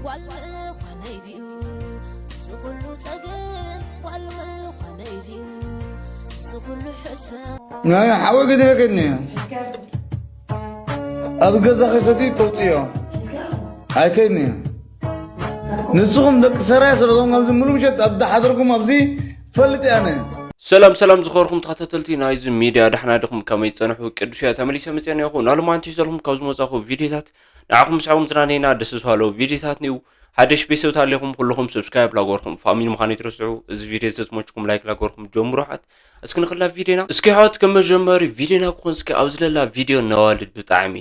ጓል ምዃነይ ድዩ እዚ ኩሉ ጸገም? ጓል ምዃነይ ድዩ እዚ ኩሉ ሕሰም? ናይ ሓወ ገደበ ከድኒ ኣብ ገዛ ከሰቲ ተውፅዮ ኣይከድኒ። ንስኹም ደቂ ሰራይ ስለዞም ኣብዚ ሙሉ ምሸት ኣብ ዝሓደርኩም ኣብዚ ፈልጥ ኣነ። ሰላም ሰላም ዝኸበርኩም ተኸታተልቲ ናይዚ ሚድያ፣ ዳሕና ድኹም? ከመይ ዝጸንሑ? ቅዱስ እያ ተመሊሰ መጽአ ነኹ። ናሎማንቲ ዘለኹም ካብ ዝመጻኹ ቪድዮታት ንዓኹም ምስዕኹም ዝናነይና ደስ ዝሃለዉ ቪድዮታት ኒው። ሓደሽ ቤተሰብ ታሌኹም ኩልኹም ሰብስክራይብ ላገርኩም ፋሚሊ ምዃኑ ይትረስዑ። እዚ ቪድዮ ዝተመችኩም ላይክ ላገርኩም ጀምሩ። ሓት እስኪ ንኽላ ቪድዮና እስኪ ሓት ከም መጀመሪ ቪድዮና ክኾን እስኪ ኣብዚ ለላ ቪድዮ ነዋልድ ብጣዕሚ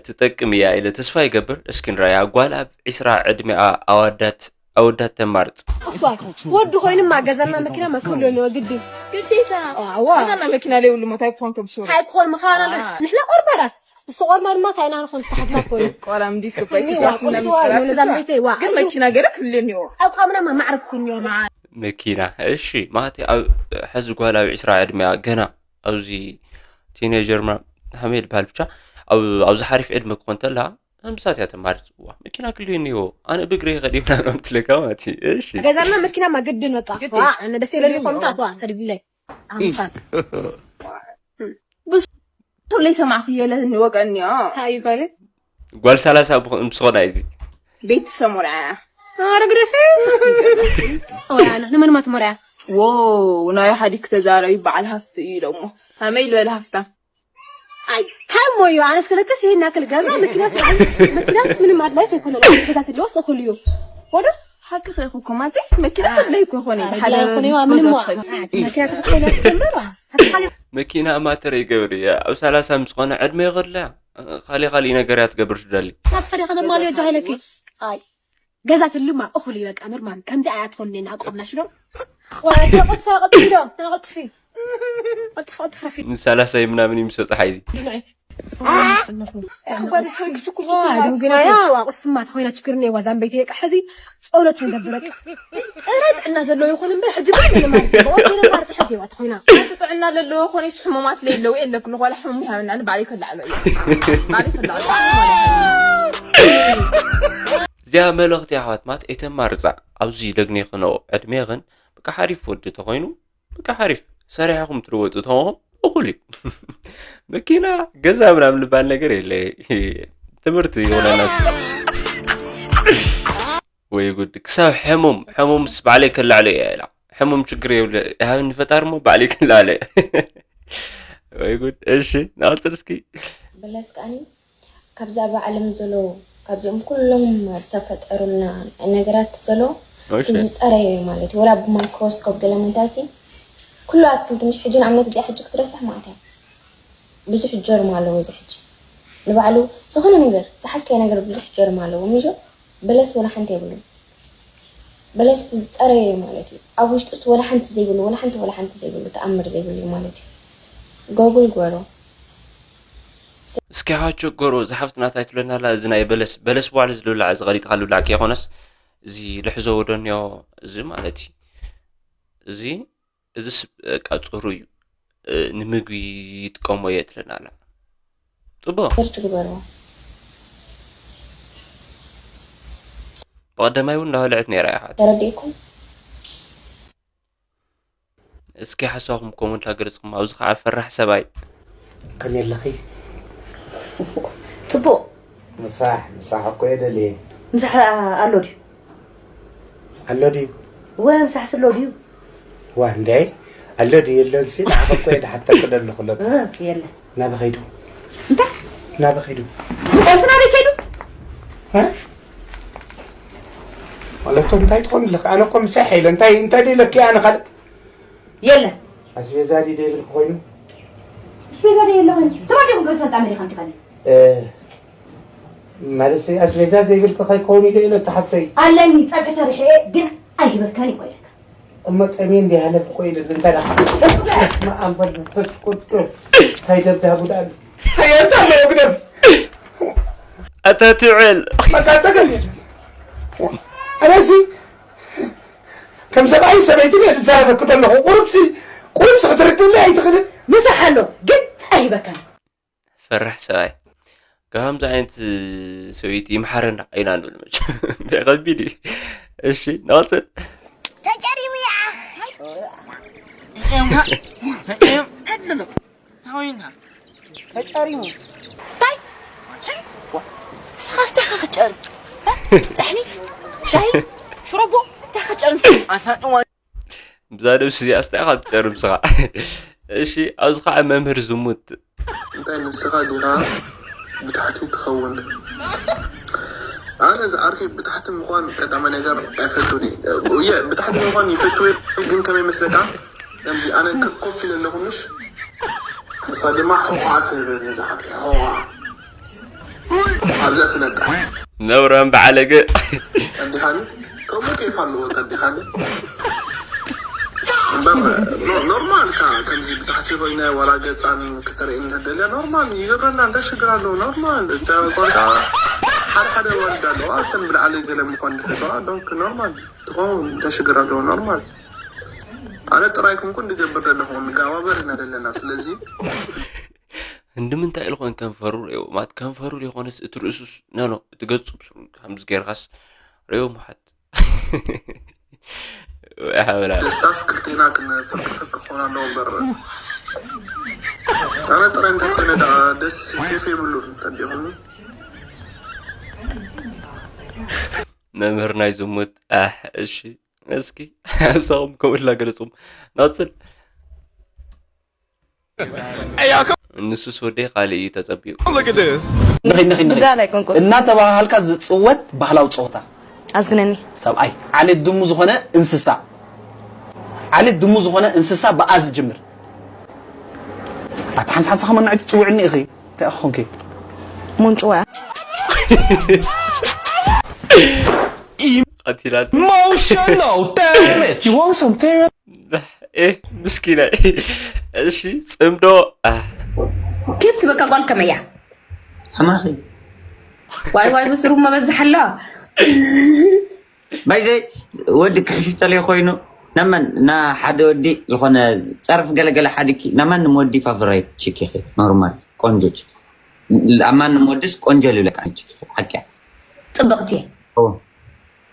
ትጠቅም እያ ኢለ ተስፋ ይገብር። እስኪ ንራያ። ጓል ኣብ ዒስራ ዕድሚኣ ኣዋዳት ኣወዳት ተማርጽ። እሱ ኣይኮን ወዲ ኮይንማ ገዛና መኪና መክሎ ኣለዎ ግዲ ግዴታ ኣዋ ገዛና መኪና ለይብሉ ሞ እንታይ ክኾን ከም ሽሩ እንታይ ክኾን ምዃና ንሕና ቆርባራት እሱ ቆርባ ድማ እንታይ ኢና ንኾን ዝተሓስና ኮይኑ ቆራም እንዲ ስባይ እኒ ትጻፍ ዋ፣ እሱ ዋ፣ ነዛ ቤተይ ዋ፣ ግን እሱ መኪና ገለ ክልኒ ዋ ኣቋምናማ ማዕረ ክኩን እዮም መኪና እሺ ማለት ኣብ ሕዚ ጓል ኣብ ዒስራ ዕድሚያ ገና ኣብዚ ቲኔጀር ምናምን ሃመይ ዝበሃል ብቻ ኣብ- ኣብዚ ሓሪፍ ዕድመ ክኾን ተላ ምሳት እያ ተማሪ ፅዋ መኪና ክልዮ እኒዎ ኣነ ብግሪ ከዲም ናብሮም ትልካ ማለት እዩ እሺ ገዛና መኪናማ ግድን በቃ ግድን። ዋ፣ ኣነ ደስ የለኒ ኮምታት ዋ ሰድብለይ ኣምሳት ብሱለይ ሰማዕኩ የለኒ ወቀኒዮ እንታይ እዩ ጓለ ጓል ሰላሳ ብኾ- ምስ ኾና እዚ ቤት ሰሙራ ኧረ ግደፊ ኦያ ንመንማ ትመርያ ዎ ናይ ሓዲክ ተዛረቢ በዓል ሃፍቲ እዩ ኢሎሞ ሃመይ ዝበለ ሃፍታ ኣይ ታሞ እዩ ኣነስ ከለከስ ይሄን ያክል ገዛ መኪና መኪናስ ምንም ኣድላይ ከይኮነ ገዛ ትለወስ እኹል እዩ ወደ ሓቂ ከይኹ ኮማንቴስ መኪና ተብለይ እኮ ይኾነ ሓደ ምንም መኪና ተፈተለ ትጀምር መኪና ማተር ይገብር እያ ኣብ ሰላሳ ምስ ኾነ ዕድመ ይኸድላ ካሊእ ካሊእ ነገር እያ ትገብር ትደሊ ናት ፈሪኻ ደማልዮ ጃሂለኪ ኣይ ገዛ ትልማ እኹል እዩ በቃ ምርማን ከምዚ ኣያ ትኾንኔና ኣቆምና ሽዶ ወላ ተቆጥፋ ቀጥፊ ዶ ተቆጥፊ ቀጥፊ ቀጥፊ ረፊ ንሰላሳ ምናምን ይምሰ ፀሓይ እዚ ቁስማ ተኮይና ችግር ኔዋ ዛንበይቲ የቃ ሕዚ ጸሎት ንገብረካ ጥረ ጥዕና ዘለዎ ይኹን እምበር ሕጂ ግን ምንም ኣይትገብሮ። ወዲ ነባር ሕዚ ይዋ ተኮይና ጥዕና ዘለዎ ኮነስ ሕሙማት ለይለው የለክ ንኾላ ሕሙም ይሃብና ንባዕለይ ከላዕሎ እዩ ባዕለይ ከላዕሎ እዚኣ መልእኽቲ ኣሕዋት ማለት ኣይተማርፃ ኣብዚ ደግኒ ክነኦ ዕድሜኽን ብቃ ሓሪፍ ወዲ ተኾይኑ ብቃ ሓሪፍ ሰሪሕኹም ትልወጡ ተኾኹም እኹል እዩ መኪና ገዛ ምናምን ልባል ነገር የለ ትምህርቲ ይሆነናስ ወይ ጉድ ክሳብ ሕሙም ሕሙምስ ባዕለይ ከላዕሎ እያ ኢላ ሕሙም ችግር የብለ ይሃብኒ ፈጣሪ ሞ ባዕለይ ከላዕሎ እየ ወይ ጉድ እሺ ናቕፅል እስኪ በለስ ከዓኒ ካብዛ ኣብ ዓለም ዘሎ ካብዚኦም ኩሎም ዝተፈጠሩልና ነገራት ዘሎ እቲ ዝፀረየ እዩ ማለት እዩ ወላ ብማይክሮስኮፕ ገለ ምንታይ ሲ ኩሉ ኣትክልቲ ምሽ ሕጂ ንኣብነት እዚኣ ሕጂ ክትረስሕ ማለት እያ ብዙሕ ጀርማ ኣለዎ እዚ ሕጂ ንባዕሉ ዝኾነ ነገር ዝሓዝካዮ ነገር ብዙሕ ጀርማ ኣለዎ ምንጆ በለስ ወላ ሓንቲ የብሉን በለስ እቲ ዝፀረየ እዩ ማለት እዩ ኣብ ውሽጡ ስ ወላ ሓንቲ ዘይብሉ ወላ ሓንቲ ወላ ሓንቲ ዘይብሉ ተኣምር ዘይብሉ እዩ ማለት እዩ ጎጉል ግበሮ እስኪ ሓቸው ጎሮ ዝሓፍትና ታይ ትብለና ኣላ እዚ ናይ በለስ በለስ በባዕሉ ዝልብላዕ እዚ ቀሊጥካ ልብላዕ ከይኮነስ እዚ ልሕዞ ወደንዮ እዚ ማለት እዩ እዚ እዚስ በቃ ፅሩ እዩ ንምግቢ ይጥቀሞ እየ ትብለና ኣላ ፅቡቅ ሰርች ግበርዎ ብቀደማይ እውን እንዳበልዐት ነይራ እያ ተረዲእኩም እስኪ ሓሳኹም ኮመንት ኣገለጽኩም ኣብዚ ከዓ ፈራሕ ሰብኣይ ከመይ ኣለኺ ጽቡቕ ምሳሕ ምሳሕ እኮ እየ ደልየ ምሳሕ ኣሎ ድዩ ኣሎ ድዩ ወ ምሳሕስ ኣሎ ድዩ ዋ እንደ ኣሎ ድዩ የለን ሲ ንዓኸ እኮ እየ ድሓተኪ ደለኹ ሎሚ እ፣ የለን ናበ ኸይዱ እንታይ ናበ ኸይዱ ቁልፊ ናበይ ከይዱ እ? ማለት እንታይ ትኾን ኣለኺ ኣነ እኮ ምሳሕ ኢለ እንታይ እንታይ ደለኪ ኣነ ካልእ የለን ኣስቤዛ ድዩ ዘይብልኪ ኮይኑ ስቤዛ ደ የለ ኮይኑ ተባዲኹም ከይፈልጣ መዲኻ እንጂ ካለ እ፣ ማለት ኣስቤዛ ዘይብልኪ ከይከውን ኢለ ኢለ ተሓፍተይ ኣለኒ ጸብሒ ሰሪሐ ግን ኣይህበካን ይቆየካ እሞ ጠሜ እንዲ ሃለፍ ኮይሉ እንታይ ደኣ መኣንፈል መንፈስ ቅዱስ እንታይ ደብዳቡ ደኣ ሓየርታ ኣለዎ ግደፍ ኣታ ትውዕል በቃ ጸገም የለን ኣነሲ ከም ሰብኣይ ሰበይቲ እየ ዝዛረበኪ ዘለኹ ቁሩብሲ ቁሩብሲ ክትርድእለይ ኣይትኽእልን ምሳሕ ኣሎ ግን ኣይህበካን ፈራሕ ሰብኣይ ከምዚ ዓይነት ሰበይቲ ይምሓረና ኢና ንብል መቸም። ከቢድ እዩ። እሺ፣ ንቐፅል። ተጨሪሙ ተጨሪሙ እንታይ? ንስኻስ እንታይ ክትጨርም? ጥሕኒ? ሻሂ? ሽሮቦ? እንታይ ክትጨርም? ብዛ ነብሲ እዚኣ ስታይ ካብ ትጨርም ስኻ። እሺ፣ ኣብዚ ከዓ መምህር ዝሙት። እንታይ ንስኻ ዲኻ ብታሕቲ ትኸውን? ኣነ ዝዓርፊ ብታሕቲ ምዃን ቀዳማይ ነገር ኣይፈቱን እየ። ብታሕቲ ምዃን ይፈቱ ግን ከመይ መስለካ? ከምዚ ኣነ ኮፍ ኢለ ኣለኹ ምሽ ንሳ ድማ ሕቑዓ ትህበኒ ዝዓርፊ ሕቑዓ ኣብዛ ትነጣ ነውራም በዓለገ። እንዲኻኒ ከምኡ ኬፍ ኣለዎ ተዲኻኒ እምበር ኖርማል ካ ከምዚ ብታሕቲ ኮይነ ዋላ ገፃን ክተርእየኒ እንተደልያ ኖርማል ይገብረና እንታይ ሽግር ኣለዎ ኖርማል እንተ ቆልካ ሓደ ሓደ ወርድ ኣለዋ እሰን ብላዕሊ ገለ ምኳን ድፈተዋ ዶንክ ኖርማል ትኸውን እንታይ ሽግር ኣለዎ ኖርማል ኣነ ጥራይ ኩንኩ እንድገብር ደለኹ ንጋባበር ኢና ደለና ስለዚ እንድምንታይ ኢልኾን ከንፈሩ ርእዮ ማለት ከንፈሩ ሊኾነስ እቲ ርእሱስ ነኖ እቲ ገጹ ብስሩ ከምዚ ጌርካስ ርእዮ ምሓት ሓበላ ደስታስ ክልቴና ክንፈክፈክ ክኾን ኣለዎ እምበር ኣነ ጥራይ እንተኮይነ ደኣ ደስ ኬፍ የብሉን ተዲኹም መምህር ናይ ዝሙት ኣሕ እሺ እስኪ እሳኹም ከምኡ ኢላ ገለጹም ናጽል ንሱስ ወደይ ካልእ እዩ ተጸቢዩ እናተባሃልካ ዝፅወት ባህላዊ ፀወታ ኣዝግነኒ ሰብኣይ ዓሌት ድሙ ዝኾነ እንስሳ ዓሌት ድሙ ዝኾነ እንስሳ ብኣ ዝጅምር ኣቲ ሓንሳ ሓንሳ ከመናዒ ትፅውዕኒ ኢኺ እንታይ ኢኺ ኮንኪ ሙንጭዋ ቀቲላት Emotional damage. You want some therapy? ኤ ምስኪና እሺ ጽምዶ ኬፍ ትበካ ጓል ከመያ ሕማኺ ዋይ ዋይ ብስሩ መበዝሕ ኣሎ ባይዘይ ወዲ ክሕሽሽ ተለይ ኮይኑ ናመን ና ሓደ ወዲ ዝኾነ ፀርፍ ገለገለ ሓድኪ ናማንም ወዲ ፋቨራይት ቺክ ኢኺ ኖርማል ቆንጆ ቺክ ኣብ ማንም ወድስ ቆንጆ ልብለካ ቺክ ኢኺ ሓቂ ፅብቕቲ እየ ኦ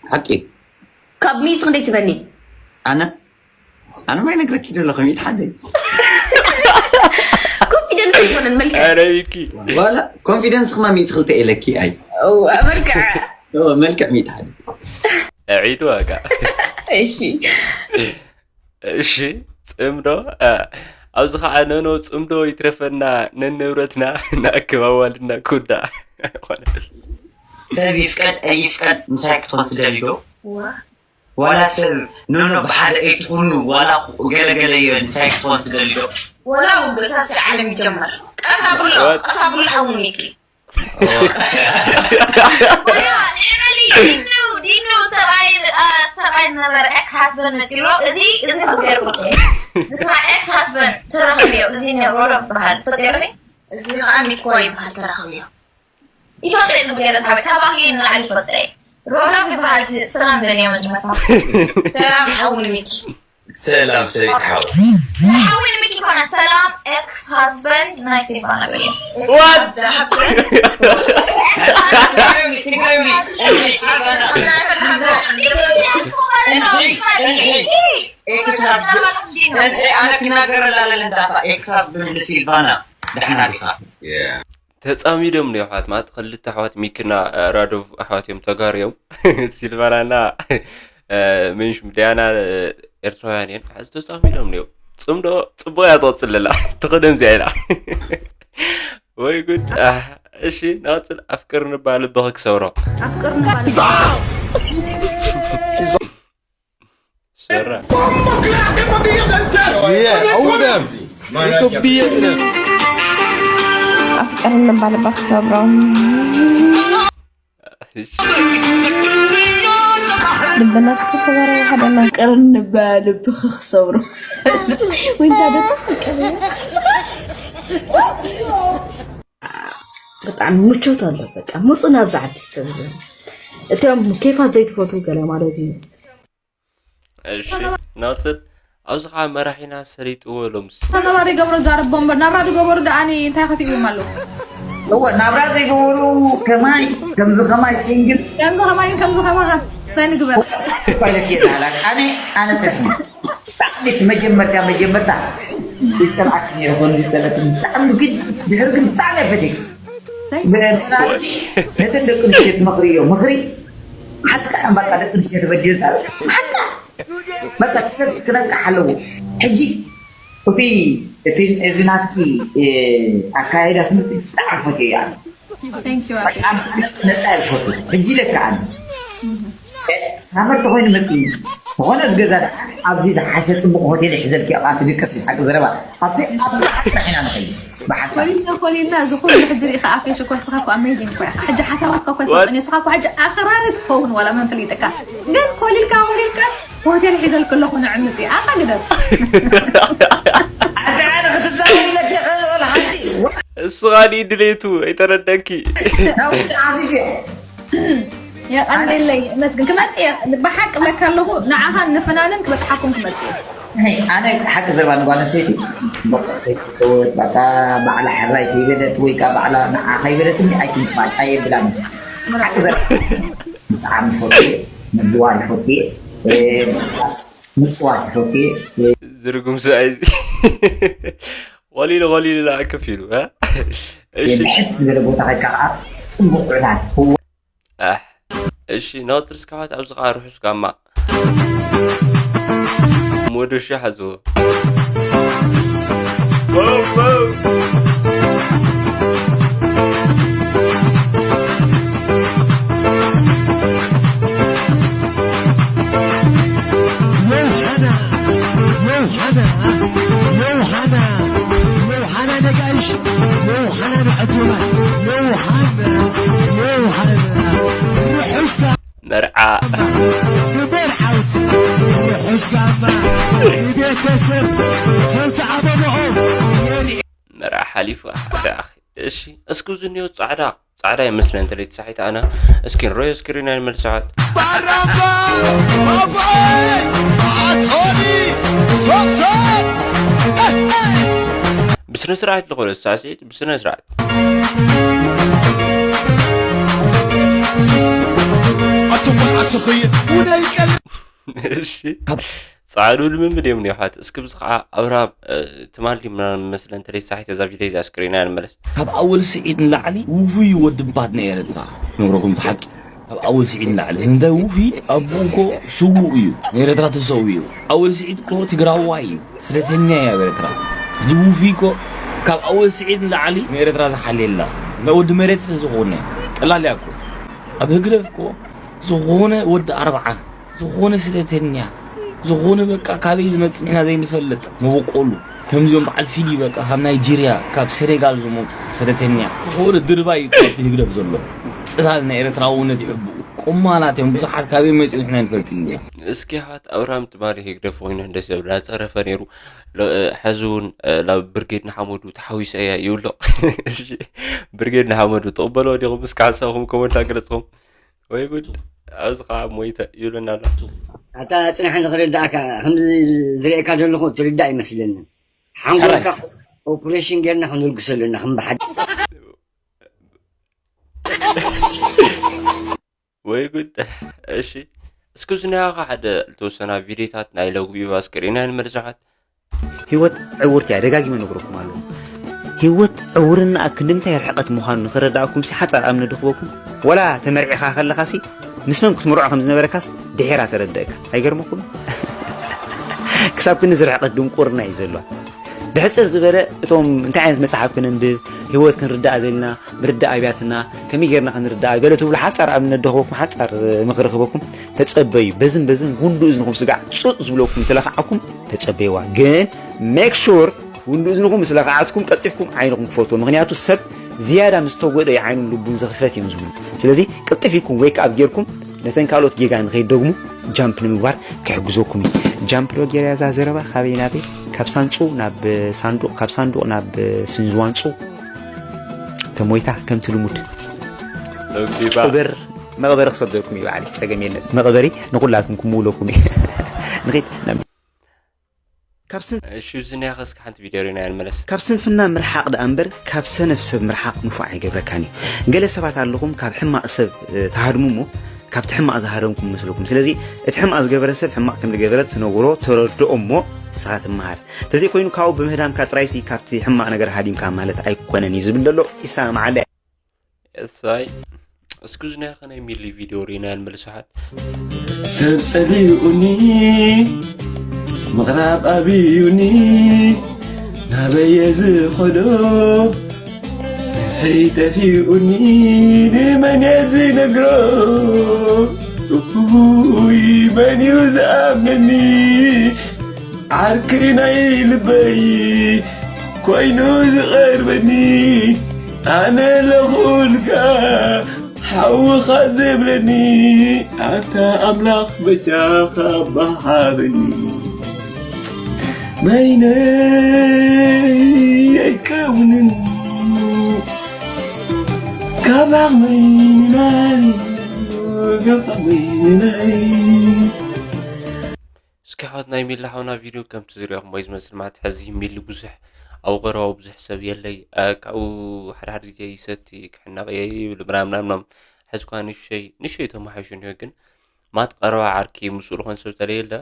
ሓቂ ካብ ሚእቲ ክንደይ ትበኒ ኣነ ኣነ ማይ ነግረኪ ደለኹ ሚእቲ ሓደ ኮንፊደንስ ኣይኮነን መልክዕ ኧረ ቢኪ ዋላ ኮንፊደንስ ክማ ሚእቲ ክልተ ኢለኪ ኣይ ኦ፣ መልክዕ ኦ፣ መልክዕ ሚእቲ ሓደ ዒዱ ዋጋ እሺ እሺ ጽምዶ እ፣ ኣብዚ ከዓ ነኖ ጽምዶ ይትረፈና ነንብረትና ንኣክብ ኣዋልድና ኩዳ ሰብ ይፍቀድ ኣይፍቀድ ምሳይ ክትኾን ትደሊ ዶ ዋላ ሰብ ኖኖ ብሓደ ኣይትኹኑ ዋላ ገለገለ እዮ ምሳይ ክትኾን ትደሊ ዶ ወላ ውግሳሲ ዓለም ይጀመር ቀስ ኣብሎ ቀስ ኣብሎ ሓው ሚኪ ዲኑ ሰብኣይ ሰብኣይ ዝነበረ ኤክስ ሃስበንድ መፂሎ እዚ እዚ ዝገርም ንስኻ ኤክስ ሃስበንድ ተረኽብዮ እዚ ሮሎ በሃል ፈጢርኒ እዚ ከዓ ሚትኮ ይበሃል ተረኽብዮ ይፈልጠ እዚ ብገለ ዝሓበ ካባኺ ንላዕሊ ይፈልጠ ሮሎ ይበሃል ሰላም በልዮ መጀመርታ ሰላም ሓውኒ ሚኪ ሰላም ሰይድ ሓው ሓዊ ንሚኪ ኮነ ሰላም ኤክስ ሃስበንድ ናይ ሲልቫና በልዮ What? ኣነ ክናገረላ ለለ እንዳባ ኤክስ ሃስበንድ ሲልቫና ደሕና ዲኻ ተጻሚዶም ነው ኣሕዋት ማለት ክልተ ኣሕዋት ሚክና ራዶቭ ኣሕዋት እዮም ተጋሩ እዮም ሲልቫናና ምንሽ ዲያና ኤርትራውያን እየን ሓዚ ተጻሚዶም ነው ጽምዶ ጽቡቅ እያ ትቐጽል ዘላ ትኸደም እዚኣ ኢላ ወይ ጉድ ኣሕ፣ እሺ ንቐጽል ኣፍቅር ንባ ልብኺ ክሰብሮ ኣፍቅር ንባል ሰራ Yeah, hold them. It could be it. ኣፍቅር ንባል ልባ ክሰብሮ እሺ ልብና ዝተሰበረ ሓደና ኣፍቅር ንባል ልብኺ ክሰብሮ ዊንታ ደታ ፍቅር ብጣዕሚ ምቾት ኣሎ በቃ ምፁ ናብዚ ዓዲ ተብሎ እቲኦም ኬፋት ዘይትፈትዉ ገለ ማለት እዩ እሺ ናፅል ኣብዚ ከዓ መራሒና ሰሊጥዎ ሎምስ ናብራ ድገበሩ ዛረቦ እምበር ናብራ ድገበሩ ደኣኒ እንታይ ከፊእዎም ኣለዉ እወ ናብራ ዘይገበሩ ከማይ ከምዚ ከማይ ሲንግል ከምዚ ከማይን ከምዚ ከማኻ እንታይ ንግበር? ፓይለት የዳላት ኣነ ኣነ ሰፊ ብጣዕሚ እቲ መጀመርታ መጀመርታ ይፀልኣክ ነይረ ኮን ዝፀለትን ብጣዕሚ ግን ድሕር ግን ብጣዕሚ ፈቴክ ብናዚ ነተን ደቂ ኣንስትዮ ትመኽርዮ ምኽሪ ሓቃ እምባቃ ደቂ ኣንስትዮ ተበዲሉ ሓቃ በቃ እቲ ሰብ ክነቅሕ ኣለዎ። ሕጂ እቲ እቲ እዚ ናትኪ ኣካይዳ ትምህርቲ ብጣዕሚ ፈትዮ እየ ኣነ። Thank you ኣኪ። በጣም ነፃ እየ ዝፈቱ። ሕጂ ኢለካ ኣነ ሳመር ተኮይኑ መፂ ዝኾነ ዝገዛ ደኣ ኣብዚ ዝሓሸ ፅቡቅ ሆቴል ይሕዘልኪ እያ ትድቀስ ሓቂ ዘረባ ኣብቲ ኣብ ብሓቂ ኢና ንኸይድ ብሓሳብ ኮሊና ኮሊና እዚ ኩሉ ሕጂ ሪኢኻ ኣፌ ሽኮር ስኻ እኮ ኣሜዚንግ እኮ ኢኻ። ሕጂ ሓሳባትካ እኮ ይፈልጥ እኔ ስኻ እኮ ሕጂ ኣኽራሪ ትኸውን ዋላ መን ፍሊጥካ ግን ኮሊልካ ኮሊልካስ ሆቴል ሒዘልክ ኣለኹ ንዕምፅ እዩ ኣታ ግደፍ ኣዳዕረ ክትዛረብ ኢለኪ ክእል ሓንቲ እሱ ኻሊእ ድሌቱ ኣይተረደኪ ናውቲ ዓዚፍ እየ የቐንደለይ መስግን ክመፅእ እየ ብሓቂ ብለካ ኣለኹ ንዓኻን ንፍናንን ክበፅሓኩም ክመፅእ እየ ኣይ፣ ኣነ ሓቂ ዘባ ንጓል ኣንስተይቲ በቃ ከይትፈወት በቃ ባዕላ ሕራይ ከይበለት ወይ ከዓ ባዕላ ንዓ ከይበለት እንዲ ኣይትምፋል ኣየብላን ሓቂ ዘባ ብጣዕሚ ፈትየ ምዝዋር ፈትየ ምፅዋት ፈትየ ዝርጉም ሰብኣይ እዚ ቆሊሉ ቆሊሉ ለኣክፍ ኢሉ እ? እሺ ብሕት ዝበለ ቦታ ከይካ ከዓ ፅቡቅ ዕዳት ኣሕ እሺ ናውትርስ ካሕዋት ኣብዚ ከዓ ርሑስ ጋማ ሞዶሻ ሓዝዎ ዮሃና ዮሃና ዮሃና ዮሃና ነጋሽ ዮሃና ንዕዱና ዮሃና ዮሃና ርሑስ መርዓ ንመርዓውቲ ርሑስ ጋማ ንቤተሰብ ከምቲ ኣበባኦም የርኢ መርዓ ሓሊፉ ሓደ ኣኺ እሺ እስኪ እዚ እኒኦ ፃዕዳ ፃዕዳ ይመስለን ተለይቲ ሳሒት ኣና እስኪ ንሮዮ እስክሪን ኣይንመልሰዓት ባራምባ ባቡዐይ ኣቶኒ ሶብሶብ ብስነ ስርዓት ልኾነ ሳሴት ብስነ ስርዓት ኣቱም ዓስኽይ ውደይ ቀል እሺ ጻዕዱ ልምምድ እዮም ኒውሓት እስኪ ብዚ ከዓ ኣብርሃም ትማሊ መስለን ተለይ ሳሒት እዛ ቪድዮ እዚኣ ስክሪና ንመለስ ካብ ኣወል ስዒድ ንላዕሊ ውፉይ ወዲ ምባት ናይ ኤረትራ ነግረኹም እቲ ሓቂ ካብ ኣወል ስዒድ ንላዕሊ ስለምንታይ ውፉይ ኣቦኡ እኮ ስዉእ እዩ ንኤረትራ ተሰዊኡ ኣወል ስዒድ እኮ ትግራዋይ እዩ ስለተኛ እያ ኤረትራ ሕጂ ውፉይ እኮ ካብ ኣወል ስዒድ ንላዕሊ ንኤረትራ ዝሓልየላ እንዳ ወዲ መሬት ስለዝኾነ ቀላል እያ እኮ ኣብ ህግደፍ እኮ ዝኾነ ወዲ ኣርብዓ ዝኾነ ስለተኛ ዝኾነ በቃ ካበይ ዝመፅእ ኢና ዘይንፈልጥ መበቆሉ ከምዚኦም በዓል ፊሊ በቃ ካብ ናይጄርያ ካብ ሴኔጋል ዝመፁ ሰደተኛ ዝኾነ ድርባይ እዩ ካብቲ ህግደፍ ዘሎ ፅላል ናይ ኤርትራውነት ይሕብኡ ቆማላት እዮም ብዙሓት ካበይ መፂኡ ንሕና ንፈልጥ ኢና እስኪ ሃት ኣብርሃም ትማሊ ህግደፍ ኮይኑ እንደ ሰብ ላፀረፈ ነይሩ ሎ- እ፣ ሕዚ እውን እ፣ ናብ ብርጌድ ንሓመዱ ተሓዊሰ እያ ይብሎ እሺ፣ ብርጌድ ንሓመዱ ትቕበልዎ ዲኹም እስኪ ሓሳብኩም ኮመንት ኣገለፅኹም ወይ ጉድ ኣብዚ ከዓ ሞይተ ይብለና ኣሎ ኣታ ፅናሕ ንክርዳእካ ከምዚ ዝርእየካ ዘለኹ ትርዳእ ይመስለኒ ሓንጎልካ ኦፕሬሽን ጌርና ክንልግሰሉ ኢና ከም ብሓደ ወይ ጉድ እሺ እስኪ ዝናያኻ ሓደ ልተወሰና ቪዲዮታት ናይ ለጉቢባ እስክሪና ንመልዛሓት ህይወት ዕውርቲ እያ ደጋጊመ ነግረኩም ኣለኹ ህይወት ዕውርና ክንዲ ምንታይ ርሕቐት ምዃኑ ንኽረዳእኩም ሲ ሓፃር ኣብነት ድኽበኩም ወላ ተመርዒኻ ከለኻ ሲ ምስ መን ክትምርዖ ከም ዝነበረካስ ድሒራ ተረደእካ ኣይገርመኩም ክሳብ ክንዲ ዝርሕቐት ድንቁርና እዩ ዘለዋ ብሕፅር ዝበለ እቶም እንታይ ዓይነት መፅሓፍ ክነንብብ ህይወት ክንርዳእ ዘለና ምርዳእ ኣብያትና ከመይ ጌርና ክንርዳእ ገለ ትብሉ ሓፃር ኣብነት ድኽበኩም ሓፃር ምኽሪ ክበኩም ተፀበዩ በዝን በዝን ጉንዱ እዝንኹም ስጋዕ ፁጥ ዝብለኩም ተለኻዓኩም ተፀበይዋ ግን make sure ጉንዱ እዝንኹም ምስ ለኻዓትኩም ቀልጢፍኩም ዓይንኹም ክፈትዎ ምኽንያቱ ሰብ ዝያዳ ምስ ተጎድኦ እዩ ዓይኑን ልቡን ዝኽፈት እዮም ዝብሉ ስለዚ ቅልጥፍ ኢልኩም wake up ጌርኩም ነተን ካልኦት ጌጋ ንኸይደግሙ ጃምፕ ንምግባር ክሕግዘኩም እዩ ጃምፕ ዶ ጌርያ እዛ ዘረባ ካበይ ናበይ ካብ ሳንጩ ናብ ሳንዱቕ ካብ ሳንዱቕ ናብ ስንዝዋንጩ ተሞይታ ከምቲ ልሙድ ሎጊባ ቅብር መቕበሪ ክሰደኩም እዩ ባዕሊ ጸገም የለን መቕበሪ ንኹላትኩም ክምውለኩም እዩ ንኺድ ናብ ካብ ስን እሺ፣ እዚ ናይ ኸስካ ሓንቲ ቪድዮ ሪና ንመለስ። ካብ ስንፍና ምርሓቕ ደኣ እምበር ካብ ሰነፍ ሰብ ምርሓቕ ንፉዕ ኣይገብረካን እዩ። ገለ ሰባት ኣለኹም ካብ ሕማቕ ሰብ እ፣ ትሃድሙ እሞ ካብቲ ሕማቕ ዝሃደምኩም መስለኩም። ስለዚ እቲ ሕማቕ ዝገበረ ሰብ ሕማቕ ከም ዝገበረ ትነግሮ፣ ተረድኦ እሞ ንስኻ ትመሃር። ተዘይኮይኑ ካብኡ ብምህዳምካ ጥራይሲ ካብቲ ሕማቕ ነገር ሃዲምካ ማለት ኣይኮነን እዩ ዝብል ዘሎ። ይሰማማዓለ። እሳይ እስኩዝ ናይ ኸነ ሚሊ ቪድዮ ሪና ንመልስሓት። ሰብ ጸሊኡኒ ምቕራብ ኣብዩኒ ናበየ ዝኸዶ ነብሰይ ጠፊኡኒ ንመን እየ ዝነግሮ ውይ መን እዩ ዝኣምነኒ ዓርኪ ናይ ልበይ ኮይኑ ዝቐርበኒ ኣነ ለኹልካ ሓውኻ ዘብለኒ ኣታ ኣምላኽ በጃኻ ባሃበኒ መይነይ ኣይከውንን ካብ ዓቕመይ ንላዕሊ ካብ ዓቕመይ ንላዕሊ እስኪ ሓወት ናይ ሚሊ ሓውና ቪድዮ ከምቲ ዝሪኦኹም ወይ ዝመስል ማለት ሕዚ ሚሊ ብዙሕ ኣብ ቀረባ ብዙሕ ሰብ የለይ ካብኡ ሓደ ሓደ ግዜ ይሰቲ ክሕነቕ እየ ይብል ምናምን ምናምን ሕዚ ኳ ንሸይ ንሸይ ተማሓይሹ እንዮ ግን ማት ቀረባ ዓርኪ ምስኡ ዝኾን ሰብ ተለየለ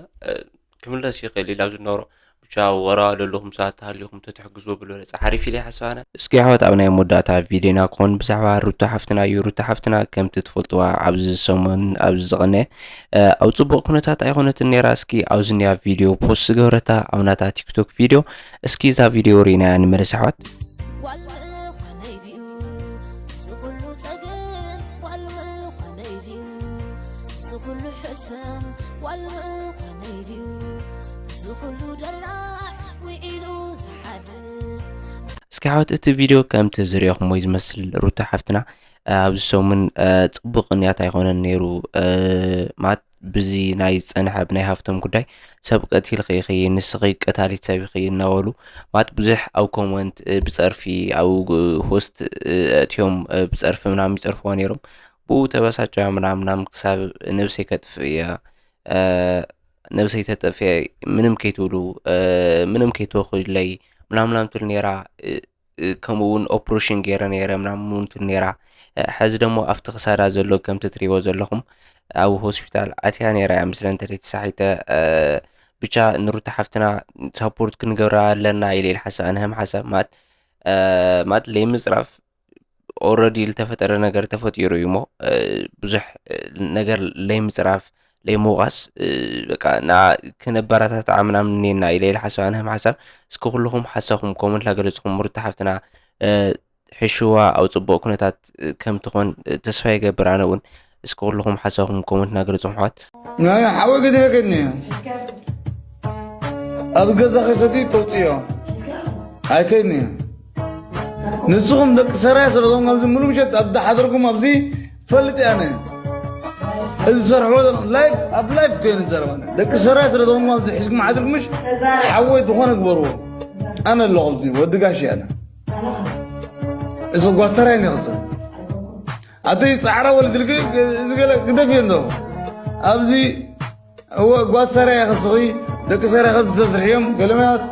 ክምለስ ይኽእል ኢላ ዝነበሮ ብቻ ወራ ለለኹም ሰባት ተሃሊኹም ተትሕግዝዎ ብሎ ጸሓሪፍ ኢለ ይሓስብ ኣነ። እስኪ ኣሕዋት ኣብ ናይ መወዳእታ ቪድዮና ክኾን ብዛዕባ ሩታ ሓፍትና እዩ። ሩታ ሓፍትና ከምቲ ትፈልጥዋ ኣብዚ ሰሙን ኣብዚ ዝቐነ ኣብ ጽቡቕ ኩነታት ኣይኮነትን ነይራ። እስኪ ኣብዚ ኒያ ቪድዮ ፖስት ዝገበረታ ኣብ ናታ ቲክቶክ ቪድዮ እስኪ እዛ ቪድዮ ርኢናያ ንመለስ ኣሕዋት። ጓል ምዃነይ ድዩ ዝኹሉ ጸገም ጓል ምዃነይ ድዩ ዝኹሉ ሕሰም ጓል ምዃነይ ድዩ ዝኹሉ ደራሕ ውዒሉ ዝሓድር እስኪ ሓወት እቲ ቪድዮ ከምቲ ዝሪኦኹም ወይ ዝመስል ሩታ ሓፍትና ኣብዚ ሰሙን ጽቡቕ ቅንያት ኣይኮነን ነይሩ ማት ብዚ ናይ ዝጸንሐ ብናይ ሃፍቶም ጉዳይ ሰብ ቀቲልኺ ኢኺ ንስኺ ቀታሊት ሰብ ኢኺ እናበሉ ማት ብዙሕ ኣብ ኮመንት ብጸርፊ ኣብ ሆስት እትዮም ብጸርፊ ምናምን ይጸርፍዋ ነይሮም ብኡ ተበሳጨ ምናምናም ክሳብ ነብሰይ ከጥፍእ እያ ነብሰይ ተጠፍየ ምንም ከይትብሉ ምንም ከይትወክለይ ምናምናም ትብል ነይራ ከምኡ እውን ኦፕሬሽን ገይረ ነይረ ምናምን እውን ትብል ነይራ ሕዚ ደሞ ኣብቲ ክሳዳ ዘሎ ከምቲ ትሪቦ ዘለኹም ኣብ ሆስፒታል ኣትያ ነይራ እያ ምስለ እንተደይ ተሳሒተ ብቻ ንሩታ ሓፍትና ሳፖርት ክንገብራ ኣለና ኢለ ኢል ሓሳብ ኣንህም ሓሳብ ማለት ማለት ለይምፅራፍ ኦረዲ ዝተፈጠረ ነገር ተፈጢሩ እዩ ሞ ብዙሕ ነገር ለይምፅራፍ ለይምውቃስ በቃ ና ክነበራታትዓ ምናምን እኔና ኢለ ኢለ ሓሳብ ኣንህም ሓሳብ እስኪ ኩልኹም ሓሳኹም ኮመንት ላገለፅኹም ሩታ ሓፍትና ሕሽዋ ኣብ ፅቡቅ ኩነታት ከም ትኾን ተስፋ ይገብር ኣነ እውን እስኪ ኩልኹም ሓሳኹም ኮመንት ናገለፅኹም ኣሕዋት ናይ ሓወይ ገዲፈ ከድኒ እየ ኣብ ገዛ ከይሰቲ ተውፅዮ ኣይከድኒ እየ ንስኹም ደቂ ሰራይ ስለዞም ኣብዚ ሙሉ ምሸት ኣብ ዝሓደርኩም ኣብዚ ፈልጥ እየ ኣነ እዚ ዝሰርሕዎ ዘለኹም ላይፍ ኣብ ላይፍ ኮይኑ ዝዘረብ ኣነ ደቂ ሰራይ ስለዞም ኣብዚ ሒዝኩም ሓድርኩም ምሽ ሓወይ ዝኾነ ግበርዎ ኣነ ኣለኹ ኣብዚ ወዲ ጋሽ ኣነ እዚ ጓሰራይ ነኽሰ ኣተይ ጻዕራ ወልድልኪ እዚ ገለ ግደፍ እየ እንዶ ኣብዚ እወ ጓሰራይ ከስኺ ደቂ ሰራይ ከብ ዝሰርሕዮም ገለመያት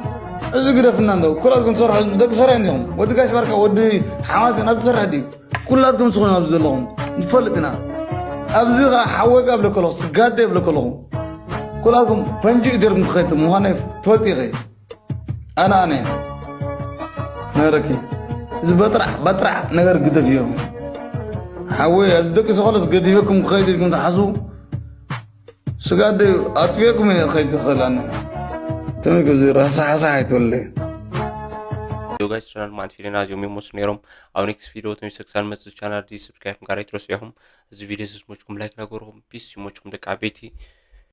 እዚ ግደፍና እንዶ ኩላትኩም ትሰርሑ ደቂ ሰራይ እንዲኹም ወዲ ጋሽ ባርካ ወዲ ሓማሴን ኣብ ትሰርሕ ድዩ ኩላትኩም ስኹም ኣብዚ ዘለኹም ንፈልጥ ኢና ኣብዚ ከዓ ሓወይ ካብ ለከለኹ ስጋደ የብለከለኹ ኩላትኩም ፈንጂ እደርኩም ትኸይድ ምዃነ ትፈልጥ ኢኸ ኣነ ኣነ ነረኪ እዚ በጥራዕ በጥራዕ ነገር ግደፍ እዮ ሓወይ ኣብዚ ደቂ ሰኸለስ ገዲፈኩም ክኸይድ ኢልኩም ትሓስቡ ስጋደ ኣጥፊኤኩም እየ ክኸይድ ትኽእል ኣነ ተመልከ እዚ ራሳሓሳ ኣይትበለይ ዮ ጋይስ ቻናል ማለት ፊደና እዚኦም ይመስሉ ነይሮም ኣብ ኔክስት ቪዲዮ ተመልሰ ክሳብ መፅእ ቻናል እዚ ሰብስክራይብ ጋር ኣይትረስዑ ኢኹም እዚ ቪዲዮ ዝስሞችኩም ላይክ ናገርኹም ፒስ ይሞችኩም ደቂ ዓበይቲ